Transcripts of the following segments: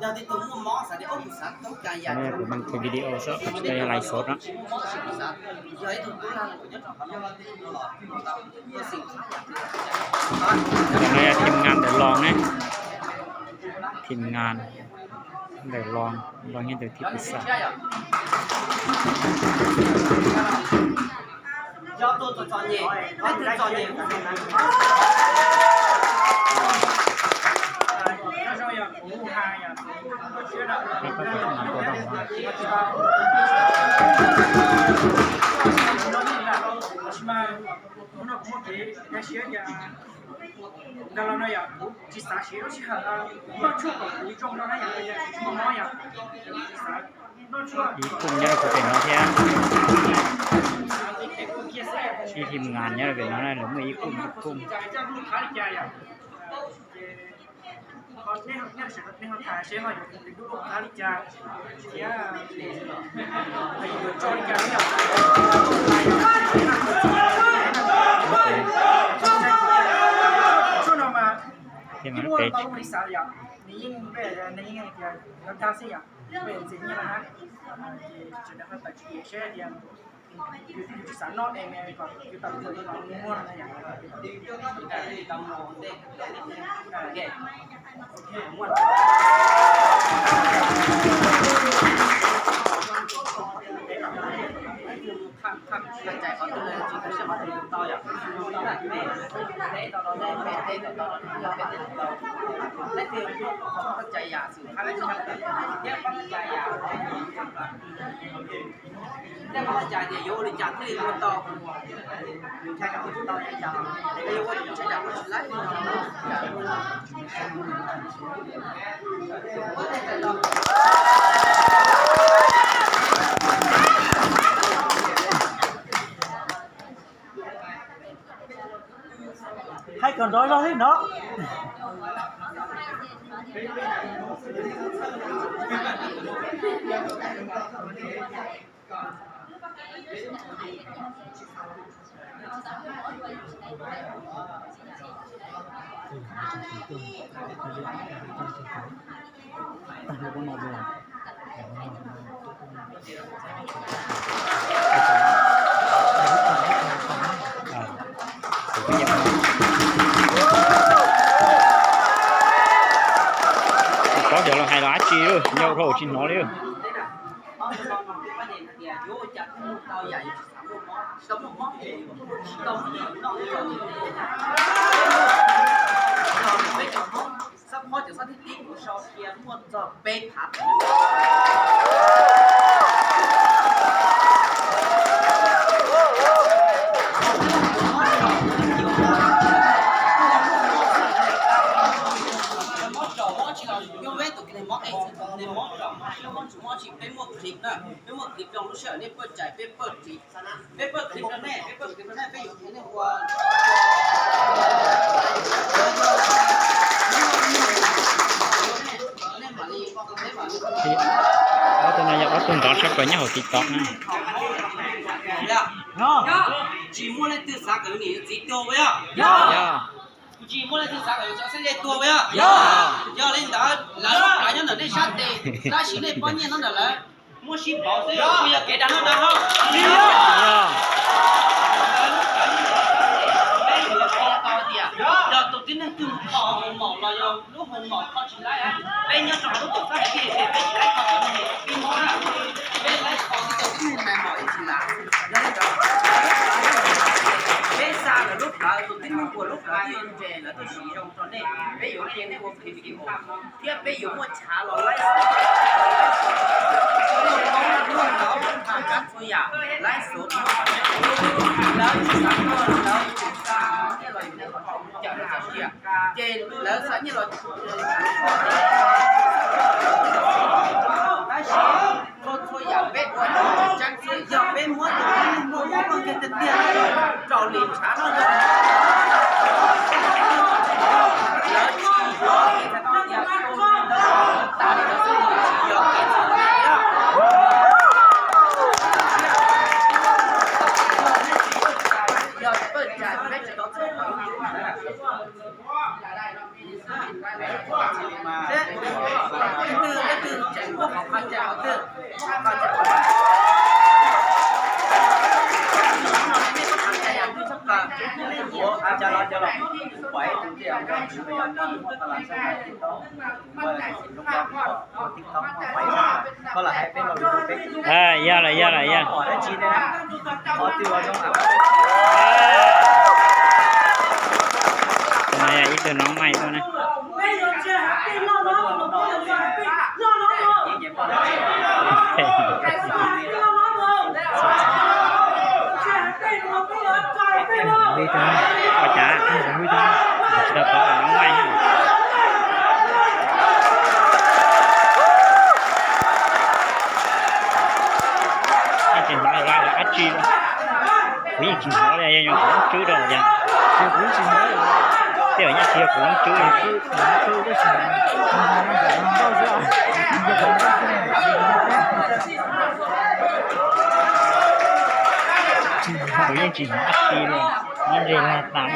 Kuv mam tus video xwb, kuv tsis tau yog live show na. Cov no yog team ngan ntawm Loos ne, team ngan ntawm Loos, Loos yog tus thib pis xav. Ib khum nyob rau pem no thiab. Ib team ngan nyob rau pem no na, lawv muaj ib khum ib khum. Thiab mas pem Hais kom nrov zog li no. Tsis paub xyov los hais los dab tsi, nyob rau hauv tsis hnov li. Xab phob cov xab thib tib kuv sau cia muaj txog peb phav. Mob raum mob tsis los yog peb tus mob es, mob raum mob siab mob ntsws mob tsis, peb muaj clip na, peb muaj clip rau lub sij hawm nej pawj cais peb pawj clip. Peb pawj clip rau nej, peb pawj clip rau nej, peb yuav qhia nej ua. Ob tug no yog ob tug ntxov tshaj plaws nyob hauv TikTok na. Tsis muaj leej twg xav kom niam yog txiv tuag ua yog? Tsis muaj leej twg xav kom yus cov xib ze tuag ua yog? Yog li ntawd lawv lub plawv nyob ntawm nej sab tes, tab sis nej pob nyiaj nyob ntawm lawv. Muab sib pauv xwb, yog kev dag noj dag haus. Yog tus tib neeg twg mus kho hoo maum los yog lub hoo maum kho tsis laib, peb nyob rau lub tuam txhab hais tias peb tsis laib kho cov neeg pib mob na, peb laib kho tib tug tib neeg nais maum ib tsis laib. Yog li ntawd peb xa lawv lub plawv, tus tib neeg uas lub plawv twb yuav nres lawv tuaj siv zoo rau nej, peb yuav qhia nej ua clip video. Thiab peb yuav muaj chav los laib, muaj koob muaj ntaub, muaj kab txhua yam laib xov. Lawv tsis xav tuaj, lawv tsis xav nyiaj los yus cawm lawv txoj sia, ces lawv xav nyiaj los, tab sis txhua txhua yam peb ua tseeb xwb, yog peb muab tus neeg muaj mob muaj nkeeg tiag tiag raus li tshav no yog lawv tsis yog tas li ntawd xwb, tsis yog kev txhaum. Yog pawj cais peb tsis tau txhaum. Yog lawm, yog lawm, yog. Ib tug noob maij tuaj na. Ua cas? Tsis tau paub noob maij. Yeej tsis hnov lawv dab tsi li. Kuv yeej tsis hnov li, yog kuv lub tswb rau yog. Tej zaum yeej tsis yog kuv lub tswb li. Kuv yeej tsis hnov dab tsi li, nyob ntsej lag tas.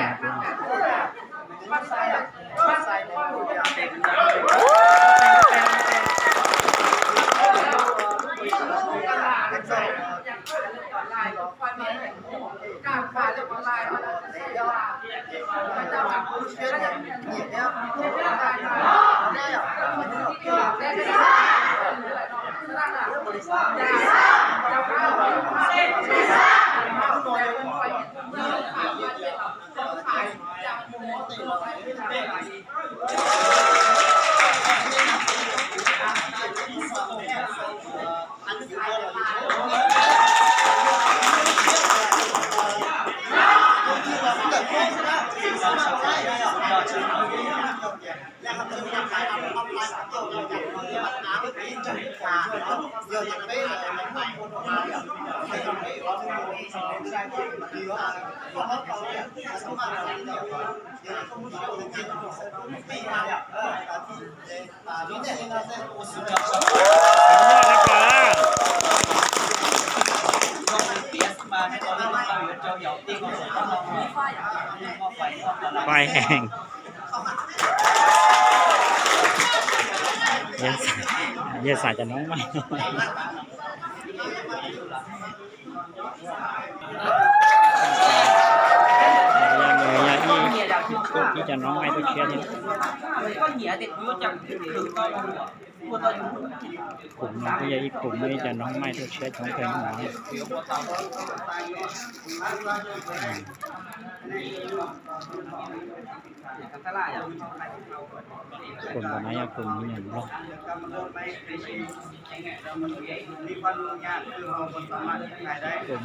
Pais heev. Yog xav cov noob maij. Yog ib cov noob maij tuaj tshiab thiab. Pum no kuj yog ib pum, muaj ib cov noob maij tuaj tshiab coob kawg no. Pum ntawm no yog pum me nyuam nplog. Pum no kuj me nyuam nplog. Pum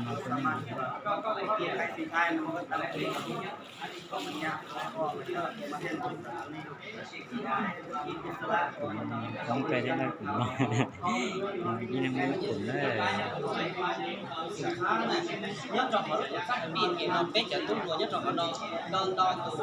no coob kawg thiab na, pum no. Ib leeg muaj ib pum na. Peb cov tub hluas nyob rau qhov no ntau ntau tus.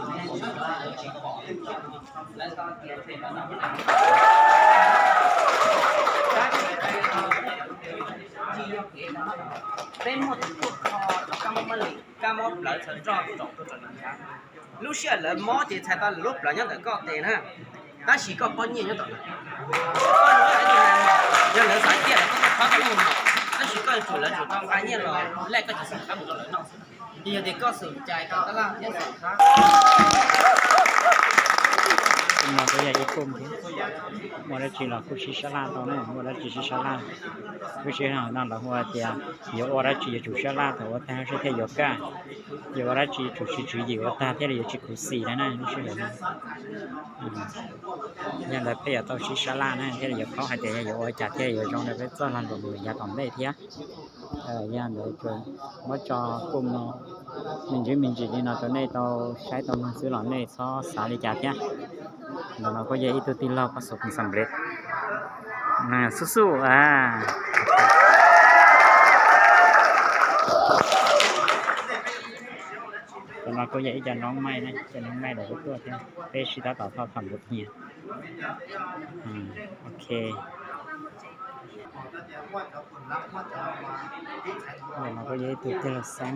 Peb muaj tus tuaj kho rau kab mob Mab Lis, kab mob plawv txhawv roj tsom tuaj rau nws nchav. Lub sij hawm lawv mob ces txhais tau lawv lub plawv nyob ntawm koj tes na, tab sis koj pob nyiaj nyob tom lawv. Koj lub hais tias yog lawv xav ciaj lawv koj tuaj khawb koj lub hauv mom, tab sis koj yuav tsum lawv tsum tau nqa nyiaj los lej koj cov xim khab mus rau lawv noj xwb. Ces yog tias koj xum cai kom tab laj thiab xim khab. Tus no kuj yog ib pum thiab. Muaj dab tsi los kuj sib sab laj tau na, muaj dab tsi sib sab laj. Lub sij hawm no lawv hu tias yuav ua dab tsi yuav tsum sab laj thaum ua tag lub sij hawm thiaj yuav kaj, yuav ua dab tsi tsum siv tswv yim ua tag thiaj li yuav tsis khuv xim na na lub sij hawm no. Yog ntawd peb yuav tau sib sab laj na thiaj li yuav paub hais tias yog yuav ua cas thiaj li yuav zoo rau peb txoj lag luam mus yav tom ntej thiab. Yog ntawd muab tso pum no me ntsis me ntsis li no rau nej tau saib tau mloog xwb los nej txhob xav li cas thiab. Ntawm no kuj yog ib tug tij laug pab xov pum xam nplej. Xub xub a. Ntawm no kuj yog ib co noob maij na, co noob maij lawv kuj tuaj thiab, peb sib tab tom thauj tham npus nyiaj. Ok. Ntawm no kuj yog ib tug tij laug xeeb.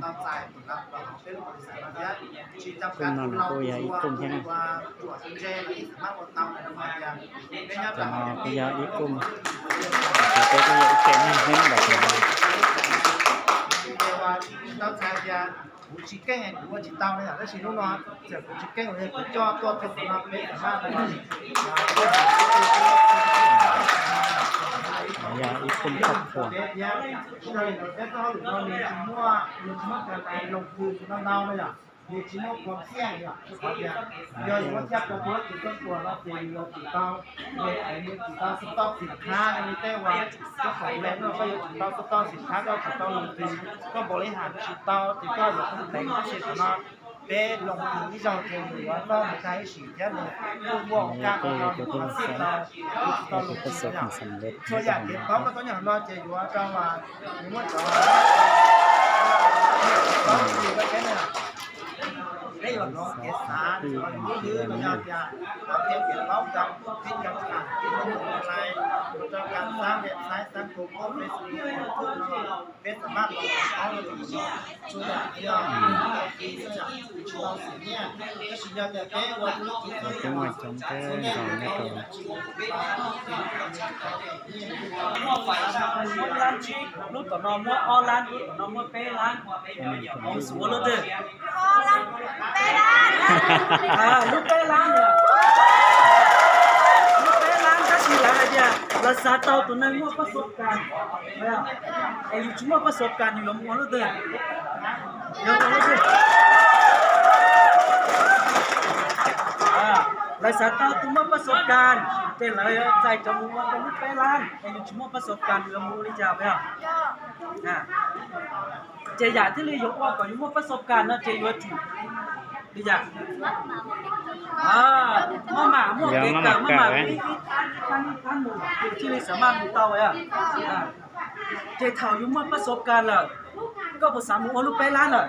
Pum no nws kuj yog ib pum thiab na. Ntawm no kuj yog ib pum. Ces peb kuj yog ib tse neeg Hmoob ntawm no. Kuv tsis keej kuv ua tsis tau li, tab sis hnub no txawm kuv tsis keej los kuv coj tuaj txog qhov no peb kam maj no. Yog ib tug koj qhua. Peb txoj hauj lwm no nws tsis muaj, nws tsis muaj kas lais loos twg no ntau no yom, nws tsis muaj qhov xiaj yom, qhov tias yog yuav caj rau peb tus koj qhua no ces nws yuav tsum tau, nws yuav tsum tau xov tooj xim khab li tej uas koj qhov lej no koj yuav tsum tau xov tooj xim khab, koj tsum tau loos twg, koj npaum li has tsis tau ces koj yuav tau teev tab sis qhov no peb loos twg ib zaug ces nws yuav noj mus tag ib sim thiab nws kuj muaj ua kaj no nws tsis tau, nws tsis tau loos twg yom. Txhua yam kev paub koj tuaj nyob no ces yuav rau nws muaj cov paub twg rau peb na. Peb yuav hnov kev xav, lub ywg no yog tias tau kev paub kam, kev kam kam, kev muaj tus lais, rau kam xav website, xav Google, Facebook, YouTube no, peb xam maj tau paub txhua yam, yog tsis tau xim nyiaj, tab sis yog tias peb ua lub txiv txom nyem, txhua yam peb muaj fais, muaj lab tsib, lub tom no muab ob lab, lub tom no muab peb lab, yus xav ua lub twg? Lub peb lab, lub peb lab tab sis lawv hais tias lawv xav tau tus neeg muaj paj xuab kas, es yus tsis muaj paj xuab kas yus yuav mus ua lub twg? Yog ua lub twg? Lawv xav tau tus muaj paj xuab kas, ces lawv txais cov mus ua rau lub peb lab, es yus tsis muaj paj xuab kas yus yuav mus ua li cas puas yog? Ces yam thiaj li yuav ua kom yus muaj paj xuab kas no ces yuav tsum li cas? Maj mam muaj kev kawm, maj mam ib thab ib thab mus, yus thiaj li xav maj mus tau. Ces thaum yus muaj paj xuab kas lawm, koj puas xav mus ua lub peb lab lawm?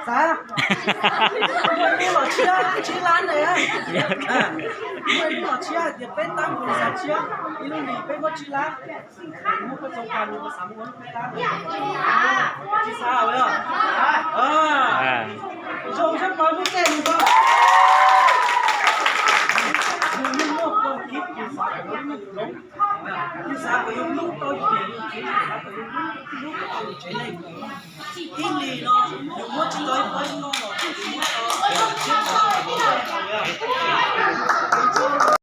Xav. Muaj ib los tshiab, tsib lab ne. Muaj ib los tshiab hais tias peb tab kuv xav tshiab, ib lub hlis peb muab tsib lab. Muaj paj xuab kas yus puas xav mus ua lub peb lab? Tsis xav lawm. Zoo sab plaws lub tej mus ko. Yus yeej muaj paj kib yus xav kom yus lub neej hloov. Yus xav kom yus hlub tau yus niam yus txiv, yus xav kom yus hlub tau yus tsev neeg. Ib hlis no yus muab tsis tau ib pob noj los yus muab tau tsib pob noj.